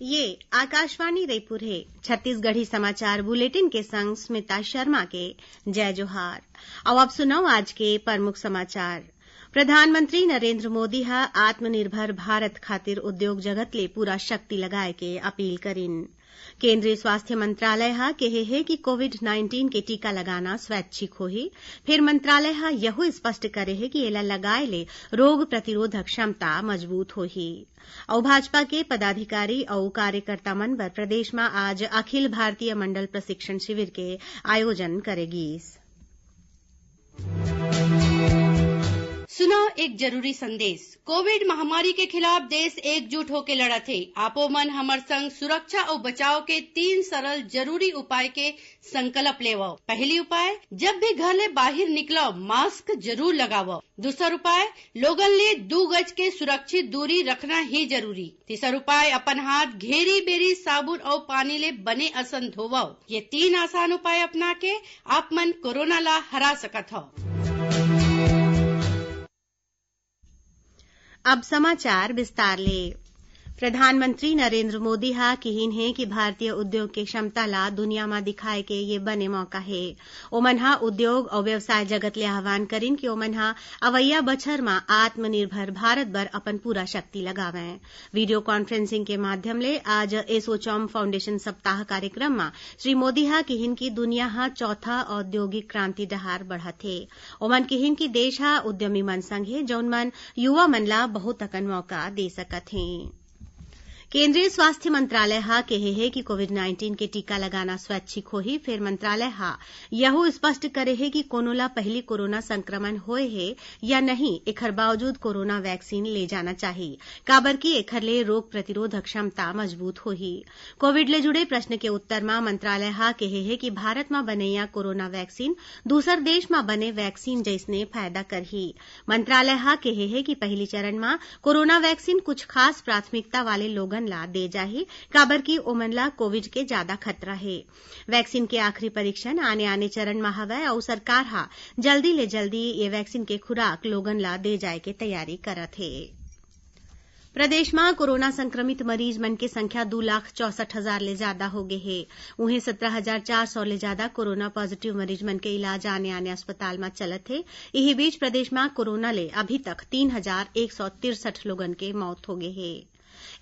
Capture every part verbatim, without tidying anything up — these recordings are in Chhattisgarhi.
ये आकाशवाणी रईपुर हे। छत्तीसगढ़ी समाचार बुलेटिन के संग स्मिता शर्मा के जय जोहार। अउ अब सुनव आज के प्रमुख समाचार। प्रधानमंत्री नरेंद्र मोदी ह आत्मनिर्भर भारत खातिर उद्योग जगत ले पूरा शक्ति लगाए के अपील करिन। केंद्रीय स्वास्थ्य मंत्रालय ह केहे हे कि कोविड नाइनटीन के टीका लगाना स्वैच्छिक होही। फेर मंत्रालय ह यहू स्पष्ट करे हे कि एला लगाए ले रोग प्रतिरोधक क्षमता मजबूत होही। अउ भाजपा के पदाधिकारी अउ कार्यकर्ता मन बर प्रदेश म आज अखिल भारतीय मंडल प्रशिक्षण शिविर के आयोजन करे गीस। सुनव एक जरूरी संदेश। कोविड महामारी के खिलाफ देश एकजुट होके लड़त हे। आपो मन हमर संग सुरक्षा अउ बचाव के तीन सरल जरूरी उपाय के संकल्प लेवव। पहली उपाय, जब भी घर ले बाहिर निकलव, मास्क जरूर लगावव। दूसर उपाय, लोगन ले दू गज के सुरक्षित दूरी रखना ही जरूरी। तीसर उपाय, अपन हाथ घेरी बेरी साबुन अउ पानी ले बने असन धोवव। ये तीन आसान उपाय अपना के आप मन कोरोना ला हरा सकत हव। अब समाचार विस्तार ले। प्रधानमंत्री नरेंद्र मोदी ह किहीन हे कि भारतीय उद्योग के क्षमता ला दुनिया म दिखाए के ये बने मौका हे। ओमन ह उद्योग अउ व्यवसाय जगत ले आह्वान करिन कि ओमन ह अवइया बछर म आत्मनिर्भर भारत बर अपन पूरा शक्ति लगावंय। वीडियो कॉन्फ्रेंसिंग के माध्यम ले आज एसोचैम फाउंडेशन सप्ताह कार्यक्रम म श्री मोदी ह किहीन कि दुनिया ह चौथा औद्योगिक क्रांति डहार बढ़त हे। ओमन किहीन कि देश ह उद्यमी मन संग हे, जउन मन युवा मन ला बहुत अकन मौका दे सकत हें। केंद्रीय स्वास्थ्य मंत्रालय ह केहे हे कि कोविड नाइनटीन के टीका लगाना स्वैच्छिक होही, फेर मंत्रालय ह यहू स्पष्ट करे हे कि कोनो ला पहिली कोरोना संक्रमण होए हे या नहीं, एखर बावजूद कोरोना वैक्सीन ले जाना चाही, काबर कि एखर ले रोग प्रतिरोधक क्षमता मजबूत होही। कोविड ले जुड़े प्रश्न के उत्तर म मंत्रालय ह केहे हे कि भारत म बनइया कोरोना वैक्सीन दूसर देश म बने वैक्सीन जइसने फायदा करही। मंत्रालय ह केहे हे कि पहिली चरण म कोरोना वैक्सीन कुछ खास प्राथमिकता वाले लोगन ला दे जाही, काबर कि ओमन ला कोविड के जादा खतरा हे। वैक्सीन के आखिरी परीक्षण आने-आने चरण म हवय अउ सरकार ह जल्दी ले जल्दी ये वैक्सीन के खुराक लोगन ला दे जाए के तैयारी करत हे। प्रदेश म कोरोना संक्रमित मरीज मन के संख्या दू लाख चौसठ हजार ले जादा हो गे हे। उहें, सत्रह हजार चार सौ ले जादा कोरोना पॉजिटिव मरीज मन के इलाज आने-आने अस्पताल म चलत हे। इही बीच, प्रदेश म कोरोना ले अभी तक तीन हजार एक सौ तिरसठ लोगन के मौत हो गे हे।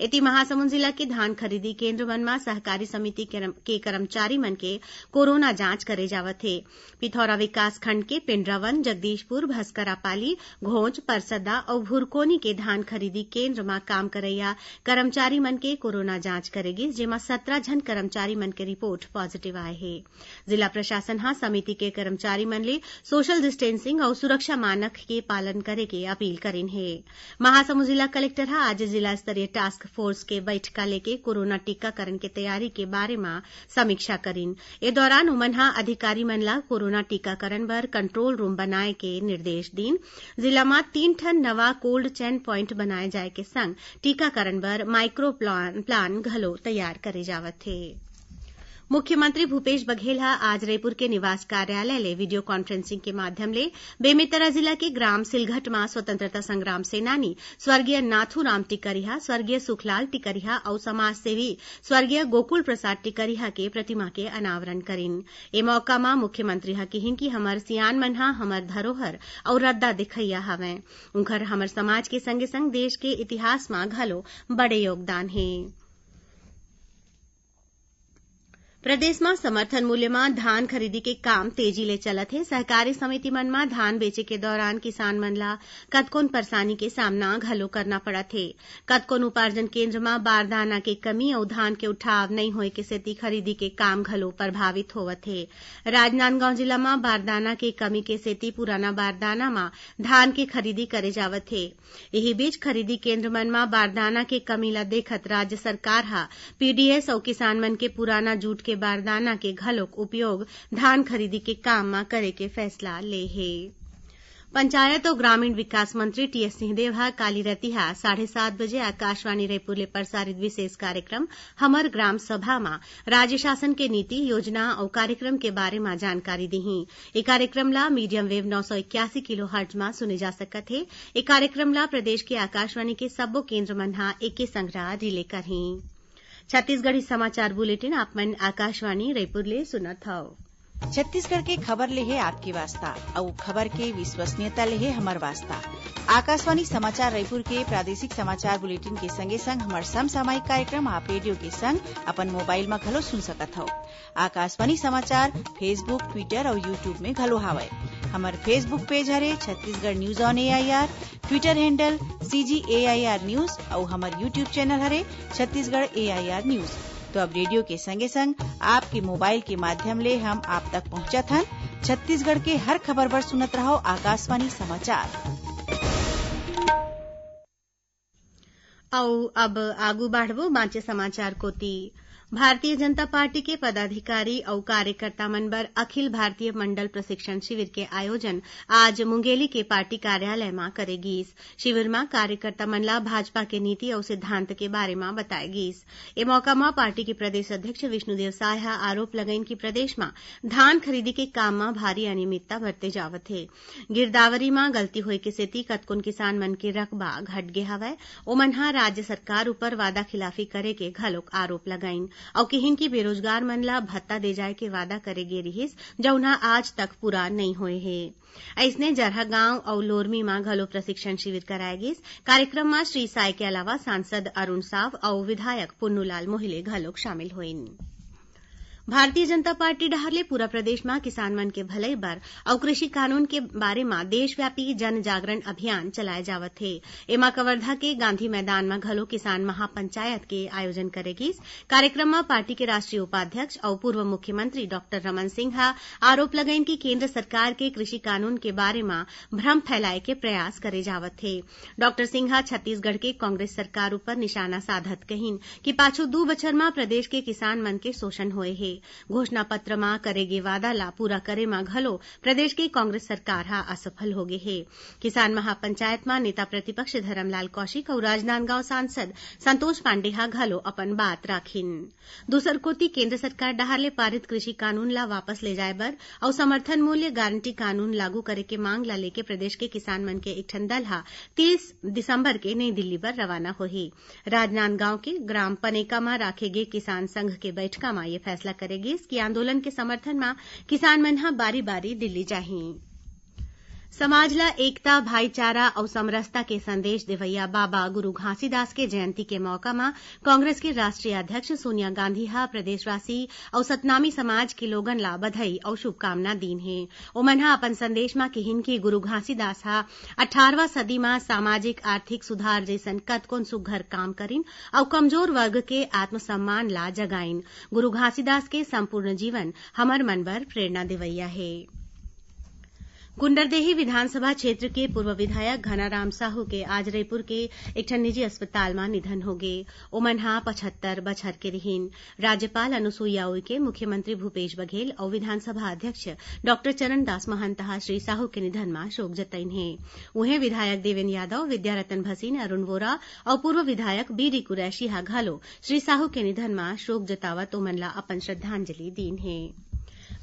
एती, महासमुंद जिला के धान खरीदी केंद्र मन म सहकारी समिति के रम-, के कर्मचारी मन के कोरोना जांच करे जावत हे। पिथौरा विकासखंड के पेंड्रावन, जगदीशपुर, भस्करापाली, घोंच, परसदा अउ भुरकोनी के धान खरीदी केंद्र म काम करइया कर्मचारी मन के कोरोना जांच करे गिस, जेमा सतरा झन कर्मचारी मन के रिपोर्ट पॉजिटिव आए हे। जिला प्रशासन ह समिति के कर्मचारी मन ले सोशल डिस्टेंसिंग अउ सुरक्षा मानक के पालन करे के अपील करिन हे। महासमुंद जिला कलेक्टर ह आज जिला स्तरीय टास्क फोर्स के बैठका लेके कोरोना टीकाकरण के तैयारी के बारे म समीक्षा करिन। ए दौरान उमन ह अधिकारी मन ला कोरोना टीकाकरण बर कंट्रोल रूम बनाए के निर्देश दीन। जिला म तीन ठन नवा कोल्ड चेन प्वाइंट बनाए जाए के संग टीकाकरण बर माइक्रो प्लान, प्लान घलो तैयार करे जावत हे। मुख्यमंत्री भूपेश बघेल ह आज रईपुर के निवास कार्यालय ले वीडियो कॉन्फ्रेंसिंग के माध्यम ले बेमेतरा जिला के ग्राम सिलघट म स्वतंत्रता संग्राम सेनानी स्वर्गीय नाथूराम टिकरिहा, स्वर्गीय सुखलाल टिकरिहा अउ समाजसेवी स्वर्गीय गोकुल प्रसाद टिकरिहा के प्रतिमा के अनावरण करिन। ए मौका म मुख्यमंत्री ह किहिन कि हमर सियान मन ह हमर धरोहर अउ रद्दा देखइया हवंय। उंखर हमर समाज के संगे-संग देश के इतिहास म घलो बड़े योगदान हे। प्रदेश म समर्थन मूल्य म धान खरीदी के काम तेजी ले चलत हे। सहकारी समिति मन म धान बेचे के दौरान किसान मन ला कतकोन परेशानी के सामना घलो करना पड़त हे। कतकोन उपार्जन केंद्र म बारदाना के कमी अउ धान के उठाव नइ होए के सेती खरीदी के काम घलो प्रभावित होवत हे। राजनांदगांव जिला म बारदाना के कमी के सेती पुराना बारदाना म धान के खरीदी करे जावत हे। इही बीच, खरीदी केंद्र मन म बारदाना के कमी ल देखत राज्य सरकार ह पीडीएस अउ किसान मन के पुराना जूट के बारदाना के घलोक उपयोग धान खरीदी के काम म करे के फैसला ले हे। पंचायत अउ ग्रामीण विकास मंत्री टीएस सिंहदेव ह काली रतिहा साढ़े सात बजे आकाशवाणी रायपुर ले प्रसारित विशेष कार्यक्रम हमर ग्राम सभा म राज्य शासन के नीति, योजना अउ कार्यक्रम के बारे म जानकारी दिही। ए कार्यक्रम ला मीडियम वेव नौ सौ इक्यासी किलो हर्ट्ज म सुने जा सकत हे। ए कार्यक्रम ला प्रदेश के आकाशवाणी के सब्बो केंद्र मन ह एके संघरा रिले करही। छत्तीसगढ़ी समाचार बुलेटिन आप मन आकाशवाणी रईपुर ले सुनत हव। छत्तीसगढ़ के खबर ले हे आपके वास्ता, अउ खबर के विश्वसनीयता ले हे हमर वास्ता। आकाशवाणी समाचार रईपुर के प्रादेशिक समाचार बुलेटिन के संगे संग हमर समसामयिक कार्यक्रम आप रेडियो के संग अपन मोबाइल म घलो सुन सकत हव। आकाशवाणी समाचार Facebook, Twitter अउ YouTube में घलो हावय। हमर Facebook पेज हरे Chhattisgarh news on AIR, Twitter handle CG AIR news अउ हमर YouTube चैनल हरे छत्तीसगढ़ एआईआर न्यूज। तो अब रेडियो के संगे संग आपके मोबाइल के माध्यम ले हम आप तक पहुंचत हन। छत्तीसगढ़ के हर खबर बर सुनत रहव आकाशवाणी समाचार। अउ अब आगू बाढ़बो बांचे समाचार कोति। भारतीय जनता पार्टी के पदाधिकारी अउ कार्यकर्ता मन बर अखिल भारतीय मंडल प्रशिक्षण शिविर के आयोजन आज मुंगेली के पार्टी कार्यालय म करे गीस। शिविर म कार्यकर्ता मन ला भाजपा के नीति अउ सिद्धांत के बारे म बताए गीस। ए मौका म पार्टी के प्रदेश अध्यक्ष विष्णुदेव साय ह आरोप लगाइन कि प्रदेश म धान खरीदी के काम म भारी अनियमितता बरते जावत हे। गिरदावरी म गलती होए के सेती कतकोन किसान मन के रकबा घट गे हवय। ओमन ह राज्य सरकार उपर वादा खिलाफी करे के घलोक आरोप लगाइन अउ किहिन कि बेरोजगार मन ला भत्ता दे जाए के वादा करे गे रिहिस, जउन ह आज तक पूरा नइ होए हे। अइसने जरहा गांव अउ लोरमी म घलो प्रशिक्षण शिविर कराए गिस। कार्यक्रम म श्री साय के अलावा सांसद अरुण साव अउ विधायक पुन्नूलाल मोहिले घलोक शामिल होइन। भारतीय जनता पार्टी डहार ले पूरा प्रदेश म किसान मन के भलई बर अउ कृषि कानून के बारे म देशव्यापी जन जागरण अभियान चलाए जावत हे। एमा कवर्धा के गांधी मैदान म घलो किसान महापंचायत के आयोजन करे गिस। कार्यक्रम म पार्टी के राष्ट्रीय उपाध्यक्ष अउ पूर्व मुख्यमंत्री डॉक्टर रमन सिंह ह आरोप लगाइन कि केंद्र सरकार के कृषि कानून के बारे म भ्रम फैलाए के प्रयास करे जावत हे। डॉक्टर सिंह ह छत्तीसगढ़ के कांग्रेस सरकार उपर निशाना साधत कहिन कि पाछू दू बछर म प्रदेश के किसान मन के शोषण होए हे। घोषणा पत्र म करे गे वादा ला पूरा करे म घलो प्रदेश के कांग्रेस सरकार ह असफल होगे हे। किसान महापंचायत म नेता प्रतिपक्ष धरमलाल कौशिक अउ राजनांदगांव सांसद संतोष पांडे ह घलो अपन बात राखिन। दूसर कोति, केंद्र सरकार डहार ले पारित कृषि कानून ला वापस ले जाए बर अउ समर्थन मूल्य गारंटी कानून लागू करे के मांग ला लेके प्रदेश के किसान मन के एक ठन दल ह तीस दिसंबर के नई दिल्ली बर रवाना होही। राजनांदगांव के ग्राम पनेका म राखे गे किसान संघ के बैठका म ये फैसला करे गिस कि आंदोलन के समर्थन म किसान मन ह बारी-बारी दिल्ली जाही। समाज ला एकता, भाईचारा अउ समरसता के संदेश देवइया बाबा गुरु घासीदास के जयंती के मौका म कांग्रेस के राष्ट्रीय अध्यक्ष सोनिया गांधी ह प्रदेशवासी अउ सतनामी समाज के लोगन ला बधाई अउ शुभकामना दीन हे। ओमन ह अपन संदेश म किहिन कि गुरु घासीदास ह अठारहवां सदी म सामाजिक आर्थिक सुधार जइसन कतकोन सुघ्घर काम करिन अउ कमजोर वर्ग के आत्मसम्मान ला जगाइन। गुरु घासीदास के संपूर्ण जीवन हमर मन बर प्रेरणा देवइया हे। गुंडरदेही विधानसभा क्षेत्र के पूर्व विधायक घनाराम साहू के आज रईपुर के एक ठन निजी अस्पताल म निधन होगे। ओमन ह पचहत्तर बछर के रिहिन। राज्यपाल अनुसुईया उइके, मुख्यमंत्री भूपेश बघेल अउ विधानसभा अध्यक्ष डॉक्टर चरणदास महंत ह श्री साहू के निधन म शोक जतइन हे। उहें, विधायक देवेन यादव, विद्यारतन भसीन, अरुण वोरा अउ पूर्व विधायक बीडी कुरैशी ह घलो श्री साहू के निधन म शोक जतावत ओमन ला अपन श्रद्धांजलि दीन हे।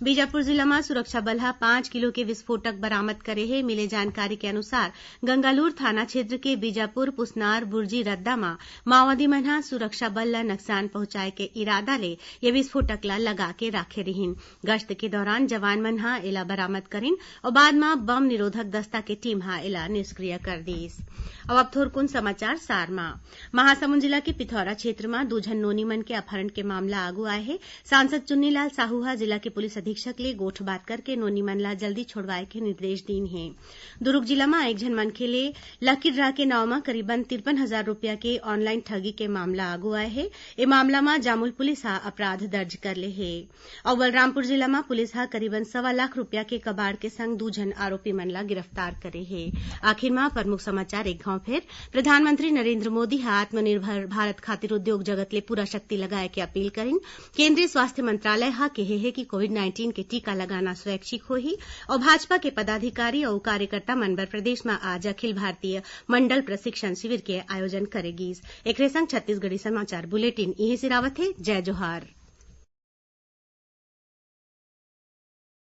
बीजापुर जिला म सुरक्षा बल ह पांच किलो के विस्फोटक बरामद करे हे। मिले जानकारी के अनुसार, गंगालूर थाना क्षेत्र के बीजापुर, पुसनार, बुर्जी रद्दा म माओवादी मन ह सुरक्षा बल ल नकसान पहुंचाए के इरादा ले ये विस्फोटक ल लगा के राखे रिहिन। गश्त के दौरान जवान मन ह एला बरामद करिन अउ बाद म बम निरोधक दस्ता के टीम ह एला निष्क्रिय कर दीस। अउ अब थोरकुन समाचार सार म। महासमुंद जिला के पिथौरा क्षेत्र म दू झन नोनी मन के अपहरण के मामला आगू आए हे। सांसद चुन्नीलाल साहू ह जिला के पुलिस अधीक्षक ले गोठ बात करके नोनी मन ला जल्दी छोड़वाए के निर्देश दीन हे। दुरूग जिला म एक झन मनखे ले लकी ड्रा के नाव म करीबन तिरपन हजार रुपया के ऑनलाइन ठगी के मामला आगू आए हे। ए मामला म जामुल पुलिस ह अपराध दर्ज कर ले हे। अउ बलरामपुर जिला म पुलिस ह करीबन सवा लाख रुपया के कबाड़ के संग दू झन आरोपी मन ला गिरफ्तार करे हे। आखिर म प्रमुख समाचार एक घाव फेर। प्रधानमंत्री नरेंद्र मोदी ह आत्मनिर्भर भारत खातिर उद्योग जगत ले पूरा शक्ति लगाए के अपील करिन। केंद्रीय स्वास्थ्य मंत्रालय ह केहे हे कि कोविड नाइंटीन के टीका लगाना स्वैच्छिक होही अउ भाजपा के पदाधिकारी अउ कार्यकर्ता मन बर प्रदेश म आज अखिल भारतीय मंडल प्रशिक्षण शिविर के आयोजन करे गीस। एकरे संग छत्तीसगढ़ी समाचार बुलेटिन इही सिरावत हे। जय जोहार।